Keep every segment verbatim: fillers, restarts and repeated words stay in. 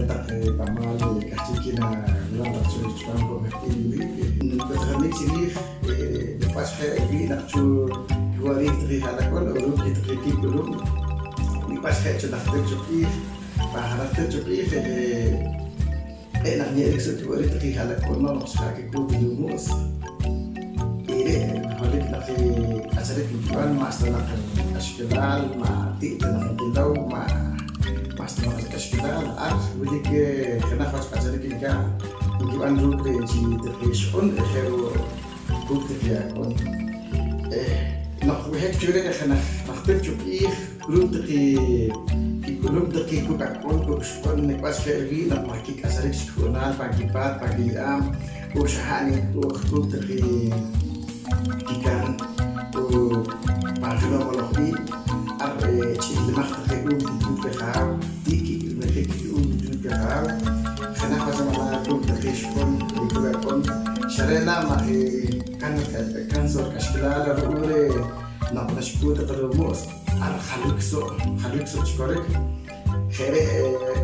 Taq, eh, q'amaal, eh, k'ahchi' kinawilam taq cho chipam ko'laj q'iij wili, eh, nutq'anik chi riij, eh, nik' wach je' riwii' naq cho kiwa'riik taqe ha'lak'un, o ruuk' i taqe kik'ulum, nik' wach je' cho najtir cho q'iij. Pan najtir cho q'iij, eh, q'e' naq nye'arik so' kiwa'riik taqe ha'lak'un noq xa kikuy i mu's. Re're' holohik naq i k'acharik nkib'an, ma'xta naq k'axkilal, ma' ti' ta naq nkilow, ma', ma'xta naq k'axkilal. Ar wilik, eh, jenaj wach k'acharik nka'n, nkib'an ruuk' re' chi taqe ixq'un, eh, je' wo' kuuk' taqe ak'un. Eh, noq b'ehik cho re' jenaj najtir cho q'iij, ruuk' taqe kik'ulum taqe kuuk' ak'un, kuuk' ixq'un, nik' wach je' riwii' noq ma' kik'acharik chik ju'junal pan kipaat, pan kiye'aab', o xa ha' nik'u'j kuuk' taqe kikan, o pan jeno'q moloj iib', ar, eh, ch'ihlimaj taqe ru'um kituut kajaaw, ti' kik'ulmejik ru'um kituut kajaaw. Jenaj wach nb'anam kuuk' taqe ixq'un, kuuk' ak'un, xa re' la' maj, eh, kan, kan so' rik'axkilal ru'um reh noq naxkuy taqe rumu's. Ar jalwik so', jalwik so' chi korik. Je' re',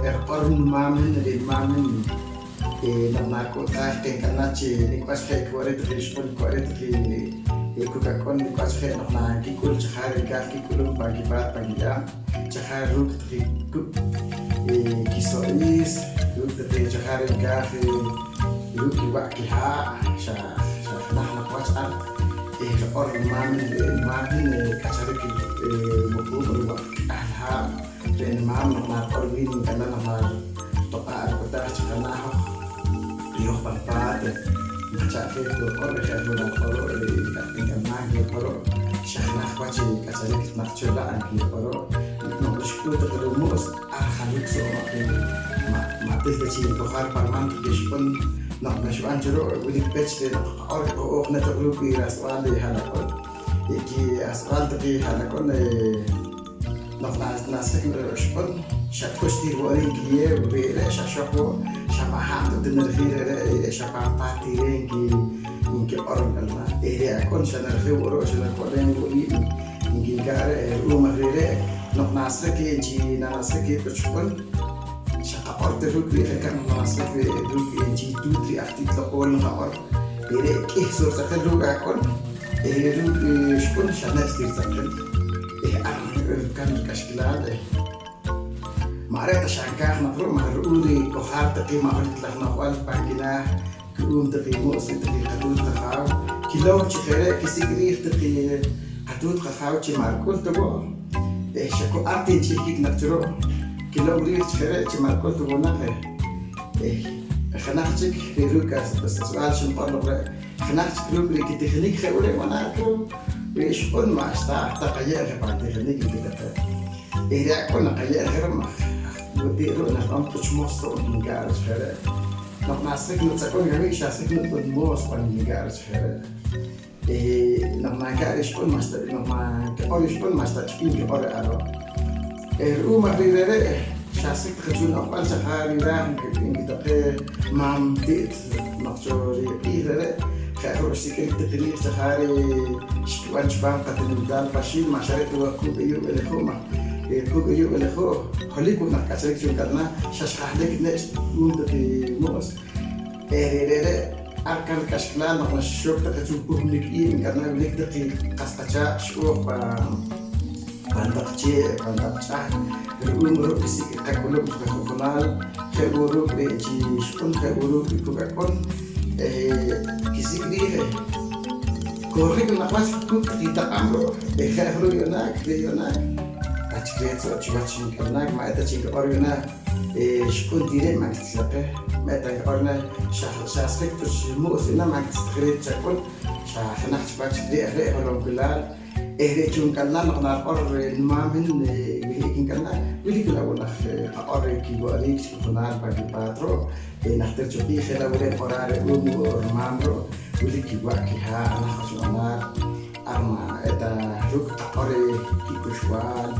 eh, riq'or nimaam hin, re' nimaam hin, eh, noq nak'uhtaaj keh nka'nam chi nik' wach je' kiwa'riik taqe ixq'un, kiwa'riik taqe, eh, kuuk' ak'un, nik' wach je' noq nankik'ul chajarik nkaaj kik'ulum pan kipaat, pan kiye'aab', chajarik ruuk' taqe kuuk', eh, kiso'is, ruuk' taqe chajarik nkaaj, eh, ruuk' kiwa' kihaa', xa, xa jenaj naq wach ar, eh, riq'or nimaam hin, eh, nimaam hin, eh, k'acharik, eh, wuquub' riwa' k'ahl haab'. Re' nimaam noq nariq'or wiin nk'alan noq naritoq'aa' rik'utaaj chi jenaj hoj, hoj pan paat, eh, maj cha'qeej wo' riq'or, re' je' aj wo' nariq'or ru', eh, nk'axb'inkamaan nkiq'or ru', xa jenaj wach i k'acharik naq cho la' nkiq'or ru'. Noq naxkuy taqe rumu's, ar jalwik so' ma', ma', ma' til ta chi nkojal pa riman taqe ixq'un noq naxb'an cho ru', wilik pech re' noq qaq'or, q'o'oj na cho ruuk' i rahsb'al i ha'lak'un. I kiha'sb'al taqe ha'lak'un, eh, noq na-, nasjik ixq'un, xa t'uch ti riwa'riik nkiyeew, re're' xa xoq wo', xa ma' hab' ta ti nerejiil re're', eh, xa pan paat ti reh nki-, nkiq'or nk'al na. Eh, re' ak'un xa nerejim wo' ru', xa nerik'o'leem wo' riib' nkinka'n reh, eh, ru'um aj re're', noq nasjik chi nanasjik i t'uch q'un, xa qaq'or ti ruuk' riij, je' rikab' noq nasjik reh ruuk' i chi tuut ri aj ti't loq'ool nqaq'or. Re're' k'ih so' ritz'aqil ruuk' ak'un, eh, ruuk' ixq'un xa nech ti ritz'aqil, eh, ar nka'n rik'axkilal, eh. Ma' re' ta xa nkaaj naq ru', ma' ru'um rikojal taqe ma' holohik laj no'jb'al pan kinaah ku'um taqe mu's, taqe qatuut qajaaw, kilow chi je' re' kisik' riij taqe qatuut qajaaw chi ma' rik'ul ta wo', eh, xa ku ar ti nch'ihkik naq cho ru', kilow riij chi je' re' chi ma' rik'ul ta wo' naq, eh, eh, jenaj chik re' ruuk' as-, as-, asb'al xniq'or loq re', jenaj chik ruuk' re' kitijinik je' wo' re' nb'anam cho ru', re' ixq'un ma'xta ta qaye'em je pan tijinik, nki taqe. Eh, re' ak'un naqaye'em je ru' maj, wo' ti' ru' nariq'om t'uch moos to' nka'n reh chi je' re'. Noq nasjik nutz'aq'uun awiik', xasjik nutz'aq'uun moos pan nka'n reh chi je' re'. Eh, noq nanka'n reh ixq'un, ma'xta, noq nankiq'or ixq'un, ma'xta ch'iil nkiq'or reh ar ru'. Eh, ru'um aj re' re're', xasjik taqe cho no'jb'al chajarik raaj nki taqe maam ti't noq cho reh q'iij re're', je' aj ru' xsik'ik taqe riij chajarik xkib'an chipam qatinamital Paxiil, ma' xa re' ta wo' kuuk' ayu' b'eleju', ma', eh, kuuk' ayu' b'eleju', holohik wo' naq k'acharik cho nka'nam, xa xjahlik nech' ru'um taqe mu's. Eh, re' re're' ar kan rik'axkilal noq naxxok taqe cho puhmnik iib' nka'nam wilik taqe qas qachaaq' xi'ooj pan, pan taq chee', pan taq ch'ahn. Ru'um ru' kisik' qak'ulub' chi qaju'junaal, je' wo' ruuk' re' chi ixq'un, je' wo' ruuk' i kuuk' ak'un, eh, kisik' riij, eh, korjik naq wach kuuk' taqe taq'aab' ru', eh, je' aj ru' yu'naak, re' yu'naak. Achik re' tzo' chiwach nk'amnaak, ma' eta chi nkiq'or yu'naak. Eh, ixq'un ti re' ma' nkitij taqe, ma' eta nkiq'or na, xa, xa asjik t'uch mu's yu'naak, ma' nkitij taqe reh chak'ul, xa jenaj chik wach re' aj re' holonquilal. Eh, re' cho nk'amnaak noq nariq'or reh nimaam hin, eh, wih'ik nk'amnaak, wilik la' wo' naq, eh, qaq'or reh kiwa'riik chi junaal pan kipaat ru', eh, najtir cho q'iij je' la' wo' re' nq'oraam reh ru'um wo' rimaam ru', wilik kiwa' kihaa', jenaj wach nb'anaar. Ar ma' eta ruuk' qaq'or reh kik'uxb'al,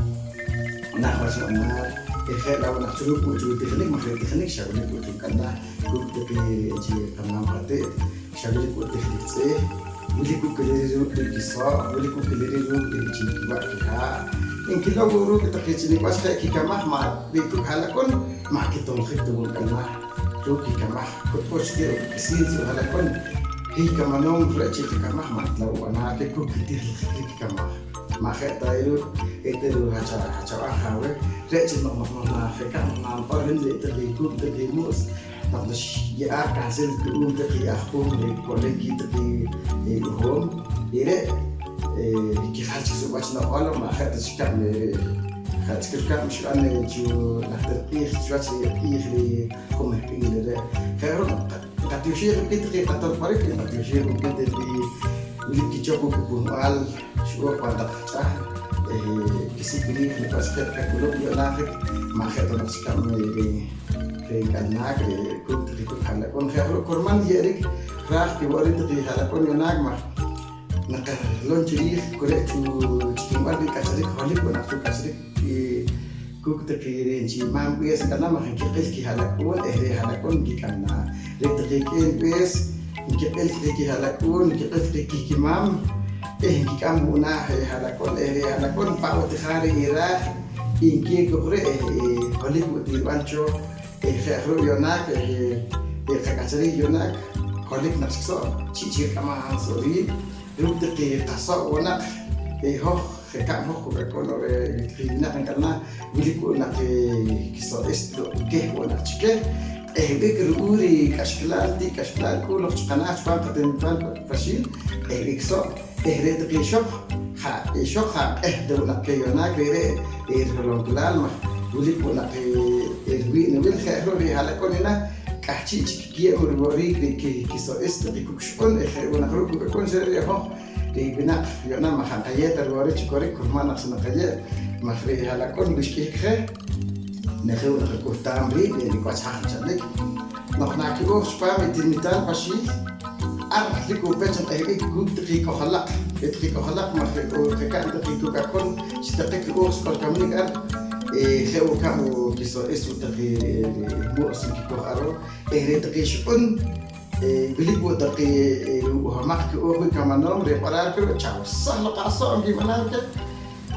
jenaj wach nb'anaar, eh, je' la' wo' naq chi ruuk' wo' cho tijinik, maj re' tijinik xa wilik wo' cho nk'amnaak kuuk' taqe chi qamaam qati't, xa wilik wo' tijinik tz'ih, wilik wo' k'iliriik ruuk' reh kisoq', wilik wo' k'iliriik ruuk' reh chi kiwa' kihaa', Nkilow wo' ruuk' taqe chi nik' wach je' kikamaj, ma' re' kuuk' ha'lak'un ma' kitonjik ta wo' nk'al naah ruuk' kikamaj. Kut'ux keh k'isiin suq ha'lak'un, hiy kamanoom re' chi kikamaj ma' ta wo' b'anaar keh kuuk' kitijiljiik kikamaj. Ma' je' ta re' ruuk', re' ta ruuk' hach a-, hach ab'aj aweh, re' chi noq, noq, noq na je' ka noq naniq'or hin re' taqe kuuk' taqe mu's, noq naxye'aar k'ahsil ku'uum taqe aj poom re' ko'lik kii taqe, eh, uhoom, re're', eh, kijal chik suq wach no'jol, ma' je' ta chik kab' re', je' chik rikab' xib'an, eh, chu najtir q'iij chiwach re' q'iij re' jumehq'iil re're'. Je' ru' nqatioxej wo' keh taqe q'atol q'orik, nqatioxej wo' keh taqe wilik kichop wo' kik'uhb'al xi'ooj pan taq ch'ahn, eh, kisik' riij nik' wach je' qak'ulub' yu'naak, ma' je' ta naq chik kab' re', re', re' nk'alnaak, re' kuuk' taqe kuuk' ha'lak'un. Je' aj ru' kurman ye'arik raaj kiwa'riik taqe ha'lak'un yu'naak maj naqalom chi riij ku re' chu ch'ikinb'al riik k'acharik holohik wo' naq cho k'acharik, eh, kuuk' taqe re' chi maam b'ees nk'anam maj nkiq'il kiha'lak'uun eh re' ha'lak'uun nkik'am naah. Re' taqe k'een b'ees nkiq'il taqe kiha'lak'uun, nkiq'il taqe kihkimaam eh nkik'am wo' naah i ha'lak'uun eh re' ha'lak'uun pa' wo' ti jariik iraaj, nki koq re' eh, eh, holohik wo' ti rib'an cho eh je' aj ru' yu'naak eh, eh, qak'achariik yu'naak holohik naq chik so' chi' chi rik'amam so' riib' ruuk' taqe qaso' wo' naq eh hoj je' kab' hoj qak'uun re' taqe winaq nk'al naah wilik wo' naq eh kiso' is keh wo' naq chi keh q'ehb'ik ru'um ri k'axkilal ti' k'axkilal k'uloq chi qanaah chipam qatinamital Paxiil q'ehb'ik so'. Eh re' taqe ixoq, ja' ixoq ja' q'eh ta wo' naq keh yu'naak re're', eh, riholonkilaal maj wilik wo' naq, eh, eh, riwii' nawil. Je' ru' re' ha'lak'un yu'naak k'ahchi' chik kiye'em riwa'riik re' ki-, kiso' is taqe kuuk' xq'un, eh, je' wo' naq ru' kuuk' ak'un xa re' hoj re' winaq yu'naak maj ja' nqayeew ta riwa'riik chi korik, kurman naq xa naqayeew maj re' ha'lak'un wi xk'ihik je, najin wo' naq rik'uhtaam riib' re' nik' wach haj nchanik. Noq naki'ooj chipam i tinamitaal Paxiil, ar lik wo' pech nq'ehb'ik kuuk' taqe k'ojolaq. Re' taqe k'ojolaq maj re' k'o je' kab' taqe kuuk' ak'un chi taqe ki'ooj chi k'ol kamanik ar, eh, je' wo' kab' wo' kiso' is wo' taqe, eh, mu's nkikoj ar wo'. Eh, re' taqe xq'un, eh, wilik wo' taqe, eh, ru'uhmaq ki'ooj wii' kamanoom, re' q'oraar keh, chawesaj loq aso' nkib'anaam keh.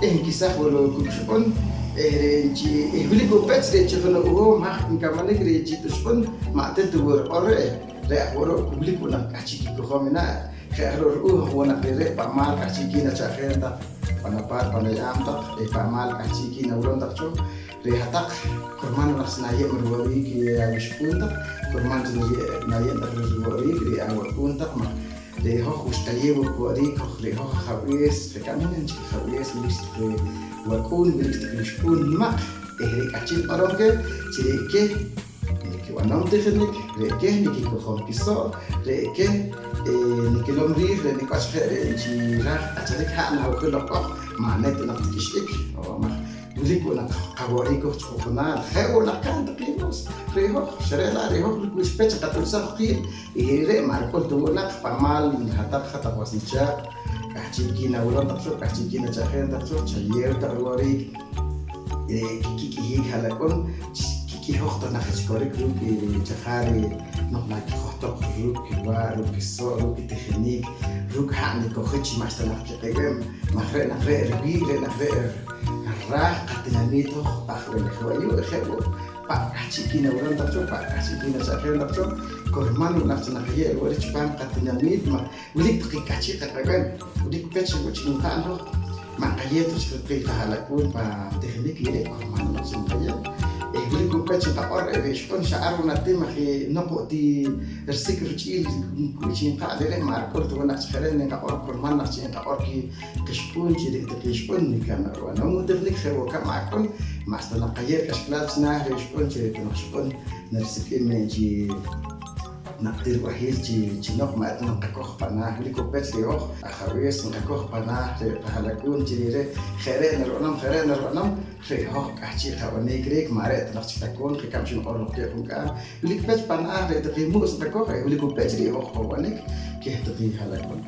Eh nkesaj wo' ru' kuuk' xq'un, eh, re' chi, eh, wilik wo' pech re' chi jeno' uhoom haj nkamanik re' chi t'uxq'un, ma' til ta wo' riq'or reh, re' aj wo' ru' ku wilik wo' naq k'ahchi' kikojom i naa'. Je' aj ru' ru'uum aj wo' naq re're' pa' maal k'ahchi' kiin acha'jeem taq pan apaat pan aye'aab' taq, eh, pa' maal k'ahchi' kiin awilom taq cho. Re' hat-taq kurman wo' naq chi naye'em riwa'riik awixq'uun taq, kurman chi naye', naye'em taq riwa'riik re' awak'uun taq maj re' hoj wi xqayeew wo' wa'riik hoj, re' hoj ajab'ees, je' kab' hin chik ajab'ees, wilik chik taqe wak'uun, wilik chik taqe wixq'uun nimaq, eh, re' k'ahchi' niq'orom keh chi re' keh nikib'anom tijinik, re' keh nikikojom kiso', re' keh, eh, nikilom riij re' nik' wach je' re' chi raaj k'acharik ha' nawujil loq oq, ma' ne ta naq ti k'ixb'ik. O, maj wilik wo' naq qawa'riik hoj chi ju'junaal. Je' wo' naq ka'n taqe mu's, re' hoj, xa re' la' re' hoj lik wach pech nqat'uhsaj qiib', eh, re're' ma' rik'ul ta wo' naq pa' maal hat-taq, hat-taq was nichaaq', k'ahchi' kiin awilom taq cho, k'ahchi' kiin acha'jeem taq cho, chayeew taq riwa'riik, eh, kik'ihik ha'lak'un, kik'ihoj ta naq chi korik ruuk' i chajaay noq nakijohtoq ruuk' kiwa', ruuk' kiso', ruuk' kitijinik, ruuk' ha' nikojik chi ma'xta naq kiq'eb'em. Maj re' naq re' riwii', re' naq re' raaj qatinamiit hoj aj b'elej wa' yu', je' wo' pa' k'ahchi' kiin awilom taq cho, pa' k'ahchi' kiin acha'jeem taq cho, kurman wo' naq chi naqayeew riwa'riik chipam qatinamiit maj wilik taqe k'ahchi' qaq'eb'em, wilik pech wo' chik nqa'n hoj, ma' nqayeew ta chik taqe qaha'lak'uun pa tijinik, re're' kurman wo' naq chi nqayeew. Eh, wilik wo' pech nqaq'or, eh, re' xq'un xa ar wo' na ti maj noq wo' ti risik' rich'iil chi nqa'n re're', ma' rik'ul ta wo' naq chi je' re' nqaq'or, kurman naq chi nqaq'or ki-, Kixq'un chi re' taqe xq'un nka'n rib'anam wo' tijinik je' wo' kab' ak'un, ma'xta naq qayeew k'axkilal chinaah re' xq'un chi re' ta naq xq'un narisik'im chi naq ti rib'ahiil chi, chi noq ma' eta naq nqakoj panaah. Wilik wo' pech re' hoj ajab'ees nqakoj panaah re' qaha'lak'uun chi re're' je' re' narib'anam, je' re' narib'anam, re' hoj k'ahchi' qab'anik riik, ma' re' ta naq chik takoon je' kab' xniq'or loq keh junk'aam. Wilik pech panaah re' taqe mu's nqakoj, eh, wilik wo' pech re' hoj qob'anik keh taqe ha'lak'uun.